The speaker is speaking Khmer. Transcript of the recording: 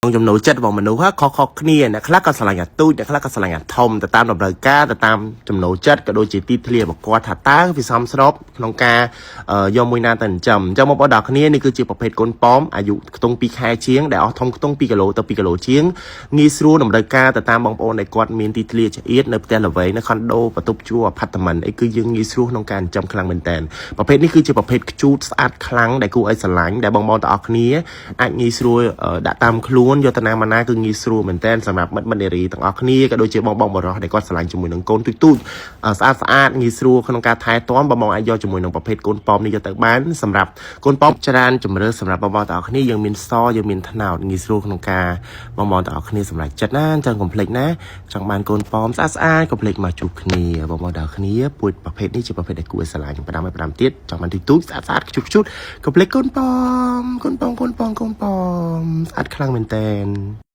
ចំណូលចិត្តរបស់មនុស្សហ៎ខុសៗគ្នាអ្នកខ្លះក៏ស្រឡាញ់អាទូចអ្នកខ្លះក៏ស្រឡាញ់អាធំទៅតាមតម្រូវការទៅតាមចំណូលចិត្តក៏ដូចជាទីធ្លារបស់គាត់ថាតើវាសមស្របក្នុងការយកមួយណាទៅចិញ្ចឹមអញ្ចឹងបងប្អូនដល់គ្នានេះគឺជាប្រភេទកូនប៉មអាយុខ្ទង់2ខែជាងដែលអស់ធំខ្ទង់2គីឡូទៅ2គីឡូជាងងាយស្រួលតម្រូវការទៅតាមបងប្អូនដែលគាត់មានទីធ្លាចង្អៀតនៅផ្ទះល្វែងនៅខុនដូបន្ទប់ជួលអាផាតមិនអីគឺយើងងាយស្រួលក្នុងការចិញ្ចឹមខ្លាំងមែនតើប្រភេទនេះគឺជាប្រភេទខ្ជូតស្អាតខ្លាំងដែលគួរឲ្យស្រឡាញ់ដែលបងប្អូនទាំងអស់គ្នាអាចងាយស្រួលដាក់តាមខ្លួនយកទៅណាមកណាគឺងាយស្រួលមែនតើសម្រាប់មិត្តមិត្តនារីទាំងអស់គ្នាក៏ដូចជាបងបងបរោះដែលគាត់ស្រឡាញ់ជាមួយនឹងកូនទូចទូចស្អាតស្អាតងាយស្រួលក្នុងការថែទាំបងបងអាចយកជាមួយនឹងប្រភេទកូនប៉មនេះយកទៅបានសម្រាប់កូនប៉មច្រើនជំរឿសម្រាប់បងបងទាំងអស់គ្នាយើងមានសយើងមានថ្នោតងាយស្រួលក្នុងការបងបងទាំងអស់គ្នាសម្រាប់ចិត្តណាអញ្ចឹងកុំភ្លេចណាចង់បានកូនប៉មស្អាតស្អាតកុំភ្លេចមកជួបគ្នាបងបងទាំងអស់គ្នាពួយប្រភេទនេះជាប្រភេទដែលគួរឲ្យស្រឡាញ់ផ្ដាំឲ្យផ្ដាំទៀតចង់បានទូចទូចស្អាតស្អាតខ្ជុតខ្ជុតកុំភ្លេចកូនប៉មកូនប៉មកូនប៉មកូនប៉មស្អាតខ្លាំងមែនតើ។